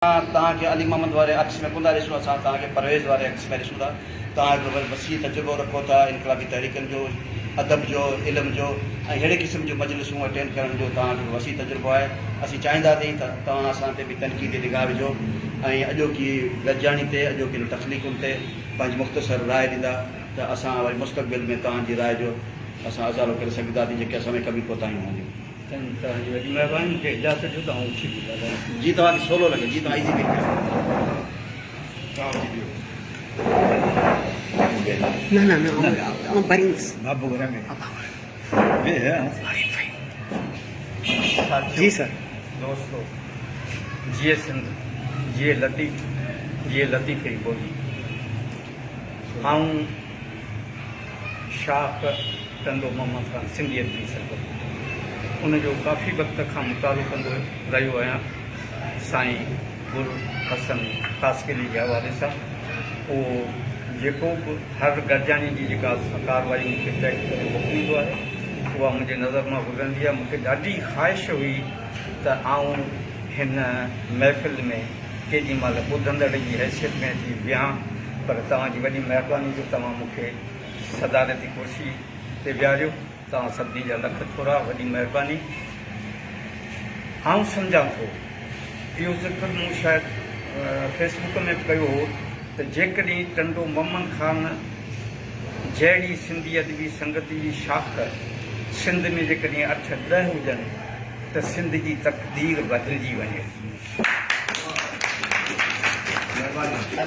اسان توهان کي علي محمد واري عڪس ۾ ڪونه ٿا ڏسون، اسان توهان کي پرويز واري عڪس ۾ ڏسون ٿا. توهان هڪڙو وسيع تجربو رکو ٿا انقلابي تحريڪن جو، ادب جو، علم جو ۽ ههڙي قسم جون مجلسون اٽينڊ ڪرڻ جو توهان وٽ وسيع تجربو آهي. اسين چاهينداسين ته توهان اسان تي به تنقيدي نگاهه وجهو ۽ اڄوڪي گڏجاڻي تي، اڄوڪين تخليقن تي پنهنجي مختصر راء ڏيندا ته اسان وري مستقبل ۾ توهان جي راء جو اسان ازالو ڪري سگهنداسين جيڪي اسان ۾ ڪميون ڪوتاهيون هونديون. سائين توهان جي وڏي مهرباني مون کي اجازت ڏيو ته آئون اٿي به ڳالهايان. جي توهان کي سولو لڳي جي توهان ايزي فيل ڪيو. توهان اٿي بيهو. نه نه نه آئون ڀريندس. بابو گهر ۾ ويهه. جي سر. دوستو جيئي سنڌ جيئي لطيف جيئي لطيف جي ٻولي آئون شاخ ٽنڊو محمد خان سنڌي ادبي سنگت ان جو ڪافي وقت کان مطالعو ڪندو رهيو آهيان سائين گل حسن خاصخيلي جي حوالي سان اهو جيڪو به هر گڏجاڻي جي جيڪا ڪارروائي مون کي ٽيڪ ڪري موڪليندو آهي اها منهنجي نظر مان گذرندي آهي مون کي ڏاڍي خواهش هئي ته آئون هن محفل ۾ ڪيڏي مهل ٻڌندڙ جي حيثيت ۾ اچي ويهان پر توهان جي وڏي مهرباني جو توهان مون کي صدارتي ڪرسي تي ويهاريو. توهان سڀني جا لک ٿورا، وڏي مهرباني. آئون سمجهان ٿو اهو ذڪر مون شايد فيس بڪ ۾ به ڪيو هو ته جيڪڏهن ٽنڊو محمد خان جهڙي سنڌي ادبي سنگت جي شاخ سنڌ ۾ جيڪڏهن اٺ ڏهه هجن ته سنڌ جي تقدير بدلجي وڃي ٿي.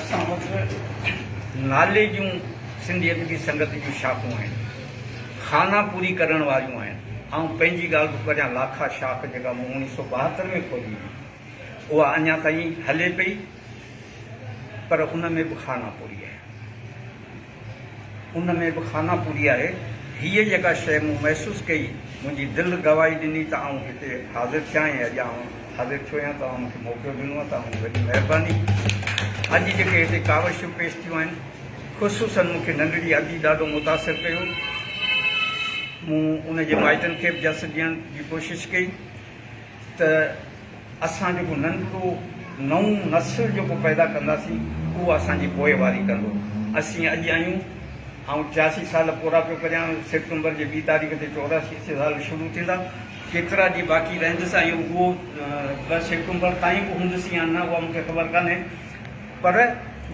اسان وٽ نالي جون سنڌي ادبي سنگت جون شاخون آهن. خانا پوري ڪرڻ واريون آهن. آئون پنهنجي ڳالهه ٿو ڪريان لاکا شاخ جيڪا مون اوڻيهه سو 72 ۾ کولي هئي اها اڃا تائين هلي پئي پر ان ۾ به خانا پوري آهي. ان ۾ به خانه پوري آهي. هيء جيڪا شيء مون محسوس ڪئي، منهنجي دل گواهي ڏني ته آئون هتي حاضر ٿيان ۽ اڄ آئون حاضر ٿيو آهيان. توهان مون کي موقعو ڏنو آهي، توهان جي وڏي مهرباني. اڄ جيڪي هتي ڪاوشون پيش ٿيون آهن، خصوصاً مون کي ننڍڙي ادي ڏاڍو متاثر ڪيو. مون ان جي مائٽن کي به جس ڏيڻ جي ڪوشش ڪئي ته اسان جيڪو ننڍڙو نئون نسل جيڪو پيدا ڪنداسين اهو اسان جي پوئواري ڪندو. اسين اڄ آهيون، آئون 83 سال پورا پيو ڪريان، سيپٽمبر جي ٻي تاريخ تي 84 سال شروع ٿيندا، ڪيترا ڏينهن باقي رهندس ۽ اهو ٻه سيپٽمبر تائين به هوندس يا نه اها مون کي خبر ڪانهي پر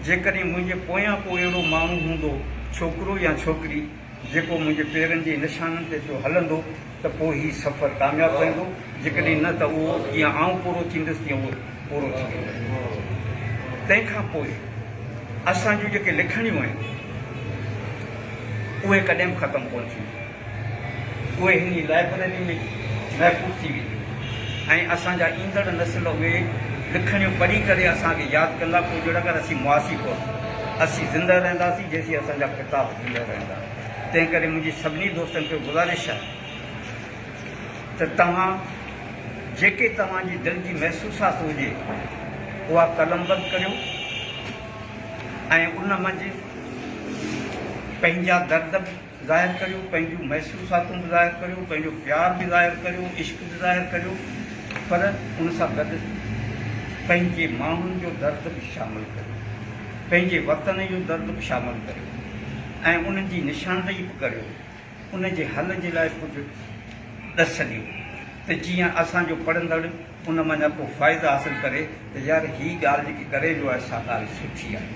جيڪڏهن منهنجي پويان ڪو اهڙو ماڻهو هوندو، ڇوڪرو يا ڇوڪري، جيڪو منهنجي پيرن جي نشانن تي پيو هلندو ته پوء هي سفر ڪامياب ويندو، جيڪڏهن نه ته اهو جيئن آئون پورو ٿيندس تيئن اهو پورو ٿي ويندو. تنهن کان پوء اسان جون جيڪي لکڻيون آهن اهي ڪڏهن به ختم ڪونه ٿينديون. اهي هن ئي لائبريري ۾ محفوظ ٿي وينديون ۽ اسان جا ايندڙ نسل اهي لکڻيون پڙهي ڪري اسان کي ياد ڪندا پوء جهڙوڪر اسين مئاسين ڪونه اسين زنده رهنداسين جيسين اسان جا ڪتاب زنده رهندا تنهن ڪري منهنجي سڀني دوستن کي گذارش آهي ته توهان جيڪي توهان جي دل جي محسوسات هجي اها قلمبند ڪريو ۽ ان منجهه پنهنجا درد به ظاهر ڪريو، پنهنجون محسوساتون به ظاهر ڪريو، پنهنجو پيار به ظاهر ڪريو، عشق به ظاهر ڪريو، پر ان سان گڏ پنهنجي ماڻهن جو درد به شامل ڪريو، پنهنجي وطن جو درد به شامل ڪريو ۽ انهن جي نشاندهي به ڪريو، ان جي حل جي لاء ڪجهه ڏس ڏيو ته جيئن اسان جو پڙهندڙ ان منجهان ڪو فائدو حاصل ڪري ته يار هي ڳالهه جيڪي ڪري ويو آهي سا ڳالهه سٺي آهي.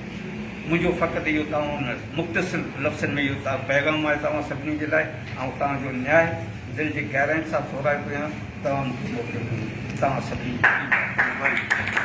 منهنجو فقط اهو توهان مختصر لفظن ۾ اهو پيغام آهي توهان سڀني جي لاء. آئون توهان جو نهايت دل جي گهراين سان ٿورائتو آهيان توهان مون کي موقعو ڏنو. توهان سڀني جي وڏي مهرباني.